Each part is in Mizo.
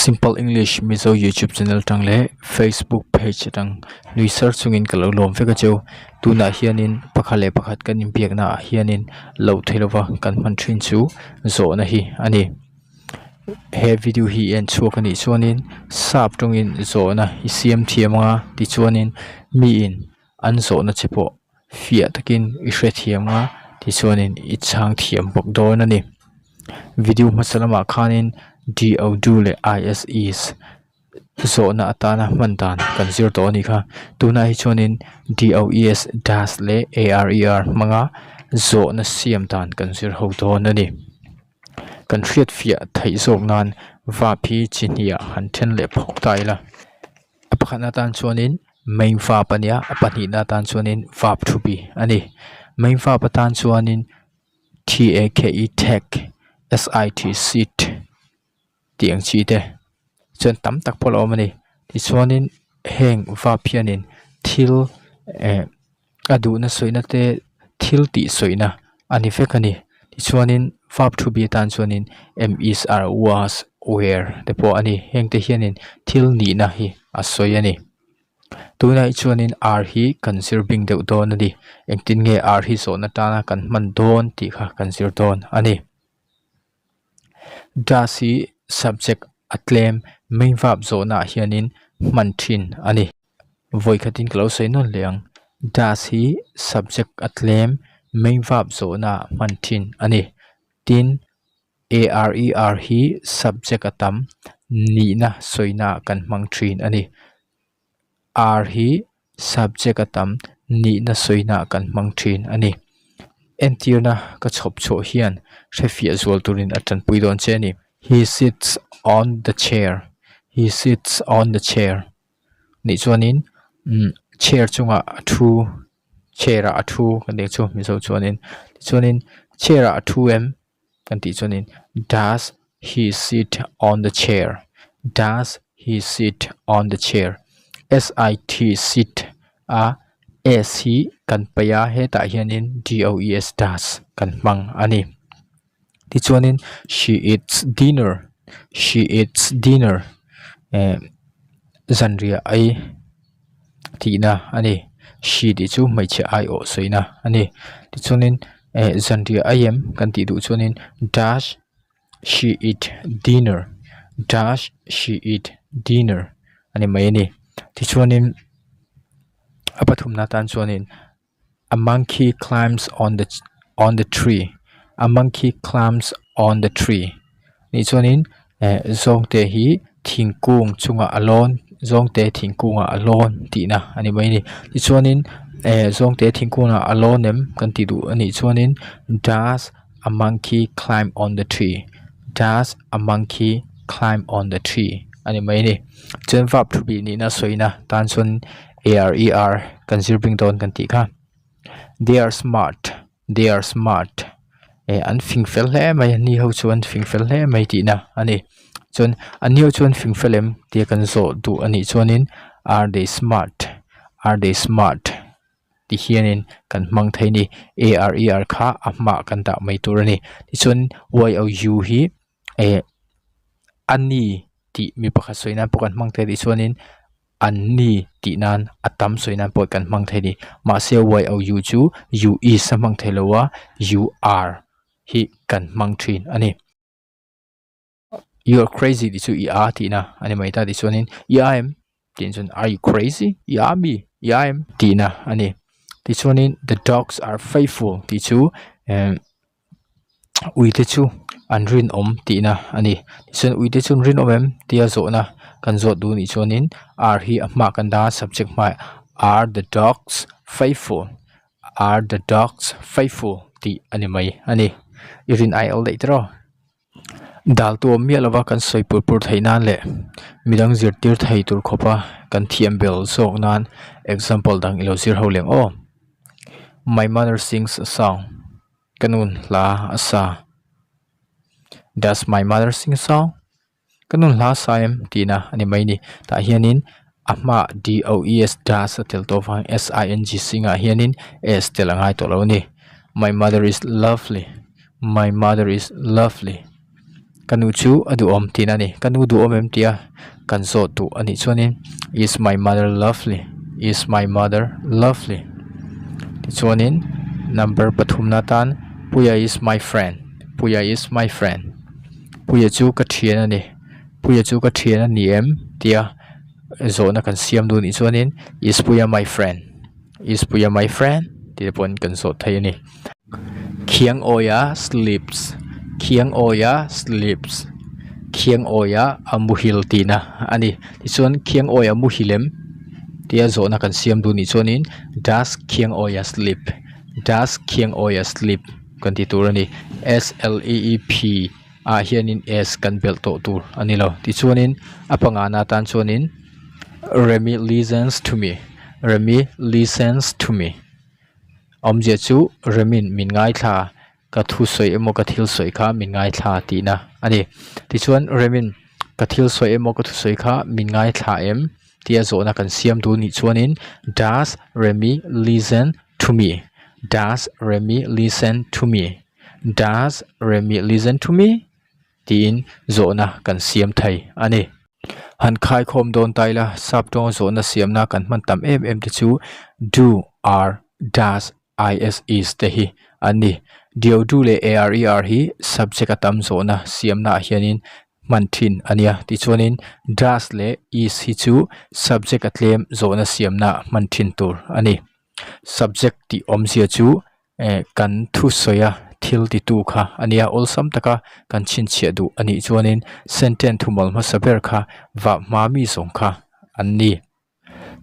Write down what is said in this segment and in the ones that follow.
Simple English Mizo YouTube channel tang leh Facebook page atang nui sar chungin ka lo lawm vek a cheu. Tunah hianin pakhat leh pakhat kan inbiakna ah hianin loh theih lova kan hman thin chu zawhna hi a ni. He video hi en chhuak a nih chuanin sap tawngin zawhna i siam thiam anga tichuanin miin an zawhna che pawh fiah takin i hrethiam a tichuanin i chhang thiam bawk dawn a ni. Video hmasa lamah khanin D O do leh I S is zawhna atana hman dan kan zir tawh a nih kha. Tunah hi chuanin D O E S does leh A R E R hmanga zawhna siam dan kan zir ho dawn a ni. Kan hriat fiah theih zawk nan verb hi chi hnih ah han then leh phawk ta ila. A pakhatna atan chuanin main verb a nia a pahnihna atan chuanin verb thu bi a ni main verb atan chuanin t a k e take s i t sit tih ang chi te chuan tam tak pawh a awm a ni tichuanin heng verb hianin thil eh a duhna sawina te thil tih sawina a ni vek a ni tichuanin verb thu bi atan chuanin am is are was were te pawh a ni heng te hianin thil nihna hi a sawi a ni tunah hi chuanin are hi kan zir bing deuh dawn a ni engtin nge are hi zawhna tana kan hman dawn tih kha kan zir dawn a ni does hi subject a tlem main verb zawhnaah hianin hman thin a ni. Vawi khatin ka lo sawi nawn leh ang. Does hi subject a tlem main verb zawhna ah hman thin a ni. Tin, are er hi subject a tam nihna sawina ah kan hmang thin a ni. Are hi subject a tam nihna sawina ah kan hmang thin a ni. Entirna ka chhawp chhuah hian hrefiah zual turin a tanpui dawn che a ni. He sits on the chair. He sits on the chair. Nih chuanin umm chair chungah a thu chair ah a thu kan tih chu mizo chuanin tichuanin chair ah a thu em kan tih chuanin does he sit on the chair does he sit on the chair s i t sit a s hi kan paih a hetah hianin d o e s does kan hmang a ni tichuanin she eats dinner she eats dinner eh zanriah ei tihna a ni she tih chu hmeichhe aiawh sawina a ni tichuanin eh zanriah ei em kan tih duh chuanin does she eat dinner does she eat dinner a ni mai a ni tichuanin a pathumna tan chuanin. A monkey climbs on the on the tree a monkey climbs on the tree nih chuanin eh zawngte hi thingkung chungah a lawn zawngte thingkungah a lawn tihna a ni mai a ni tichuanin eh zawngte thingkungah a lawn em kan tih duh a nih chuanin does a monkey climb on the tree does a monkey climb on the tree a ni mai a ni chuan verb thu bih nihna sawina tan chuan. A R E R kan zir bing dawn kan tih kha they are smart they are smart eh an fing fel hle mai ani ho chu an fing fel hle mai tihna a ni chuan an ni ho chu an fing fel em tia kan zawh duh a nih chuanin are they smart are they smart ti hianin kan hmang thei a ni A R E R kha a hmaah kan dah mai tur a ni tichuan Y O U hi eh a ni tih mi pakhat sawi nan pawh kan hmang thei a nih chuanin an ni tih nan a tam sawi nan pawh kan hmang thei a ni mahse y o u chu u is a hmang thei lo a u are hi kan hmang thin a ni you are crazy tih chu i a tihna a ni mai ta tichuanin i a em tih chuan are you crazy i a mi i a em tihna a ni tichuanin the dogs are faithful tih chu eh. Uite chu an rinawm tihna a ni tichuan uite chu an rinawm em tia zawhna kan zawt duh anih chuanin are hi a hmaah kan dah a subject hmaah are the dogs faithful are the dogs faithful tih a ni mai a ni i rin ai al daih tiraw dal tu awm miah lova kan sawi pur pur theih nan leh midang zirtir thei tur khawpa kan thiam bel zawk nan example dang ilo zir ho leng aw my mother sings a song. Ka nun hla a sa. Does my mother sing a song? Ka nun hla a sa em? Tihna a ni mai ni. Tah hianin a hmaah D O E S does a tel tawh avang S I N G sing ah hianin S tel a ngai tawh lo a ni. My mother is lovely. My mother is lovely. Ka nu chu a duhawm tihna a ni. Ka nu duhawm em tia kan zawh duh a nih chuanin Is my mother lovely? Is my mother lovely? Tichuanin number pathumna atan Puia is my friend. Puia is my friend. Puia chu ka thian a ni. Puia chu ka thian a ni em tia zawhna kan siam duh a nih chuanin Is Puia my friend? Is Puia my friend? Tih te pawhin kan zawh thei a ni. Khiang awia sleeps Khiang awia sleeps Khiang awia a muhil tihna a ni. Tichuan khiang awia muhil em tia zawhna kan siam duh nih chuanin Does khiang awia sleep? Does khiang awia sleep? Kan ti tur a ni. S L E E P ah hianin S kan belh tawh tur a ni lo. Tichuanin a pangana atan chuanin Remi listens to me Remi listens to me Awmzia chu Remin min ngaithla ka thu sawi emaw ka thil sawi kha min ngaithla tihna a ni. Tichuan Remin ka thil sawi emaw ka thu sawi kha min ngaithla em tia zawhna kan siam duh nih chuanin Does Remi listen to me? Does Remi listen to me? Does Remi listen to me? tiin zawhna kan siam thei a ni. Han khaikhawm dawn ta ila sap tawnga zawhna siamna kan hman tam em em te chu do, are, does, is, is te hi an ni. Do, do leh are, er hi subject a tam zawhna siamnaah hianin hman thin a nia. Tichuanin does leh is hi chu subject a tlem zawhna siamnaah hman thin tur a ni. Subject tih awmzia chu eh kan thusawi a thil titu kha a nia awlsam taka kan chhinchhiah duh a nih chuanin sentence thumal hmasa ber kha vah hma mi zawng kha an ni.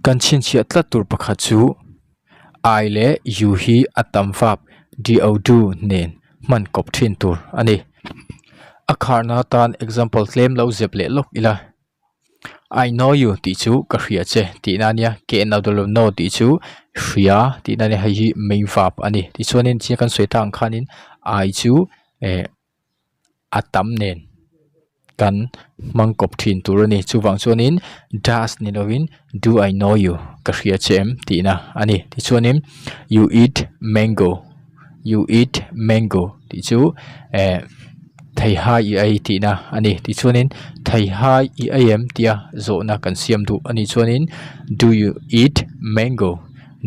Kan chhinchhiah tlat tur pakhat chu I leh U hi a tam vap do do nen hman kawp thin tur a ni. A kharna atan example tlem lo zep leh lawk ila. I know you tih chu ka hria che tihna a nia K N O W know tih chu hria tihna a nia hei hi main verb a ni tichuanin chiang kan sawi tak ang khanin I chu eh a tam nen kan hmang kawp thin tur a ni chuvang chuanin does ni lovin do I know you ka hria che em tihna a ni tichuanin you eat mango. You eat mango tih chu eh theihai i ei tihna a ni. Tichuanin theihai i ei em tia zawhna kan siam duh a nih chuanin do you eat mango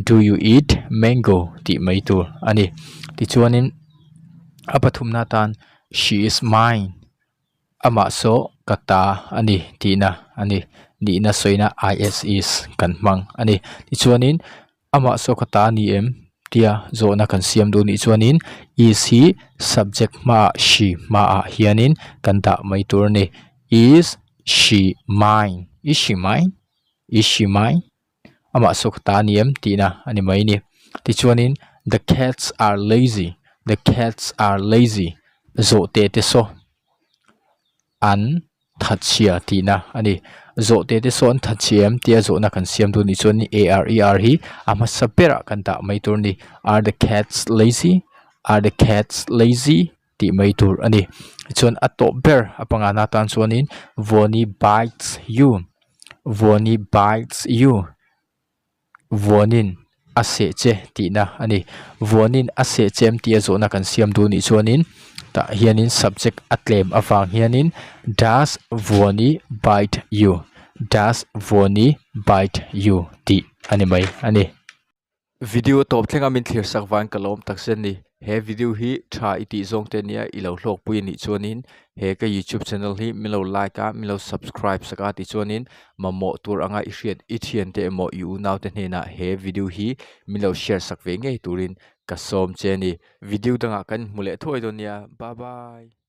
do you eat mango tih mai tur a ni. Tichuanin a pathumna atan she is mine amah saw ka ta a ni tihna a ni. Nihna sawina is is kan hmang a ni. Tichuanin Amah saw ka ta a ni em? tia zawhna kan siam duh nih chuanin is hi subject hmaah she hmaah hianin kan dah mai tur a ni. Is she mine? Is she mine? Is she mine? Amah saw ka ta a ni em? tihna a ni mai a ni. Tichuanin the cats are lazy, the cats are lazy zawhte te saw an thatchhia tihna a ni. Zawhte te sawn thatchhia em tia zawhna kan siam duh nih chuan A R E R hi a hmasa berah kan dah mai tur a ni. Are the cats lazy? Are the cats lazy? tih mai tur a ni. Tichuan a tawp ber a pangana atan chuanin Vawni bites you, Vawni bites you. Vuanin a seh che tihna a ni. Vuanin a seh che em tih a zawhna kan siam duh nih chuanin tah hianin subject a tlem avang hianin does Vuani bite you? Does Vuani bite you? tih a ni mai a ni. Video tawp thlenga min thlir sak vang ka lawm takzet a ni. He video hi tha i tih zawng te nia i lo hlawkpui a nih chuanin he ka youtube channel hi min lo like a min lo subscribe sak a tichuanin mamawh tur anga i hriat i thiante emaw i unaute hnenah he video hi min lo share sak ve ngei turin ka sawm che a ni video dangah kan hmu leh thuai dawn nia bye bye.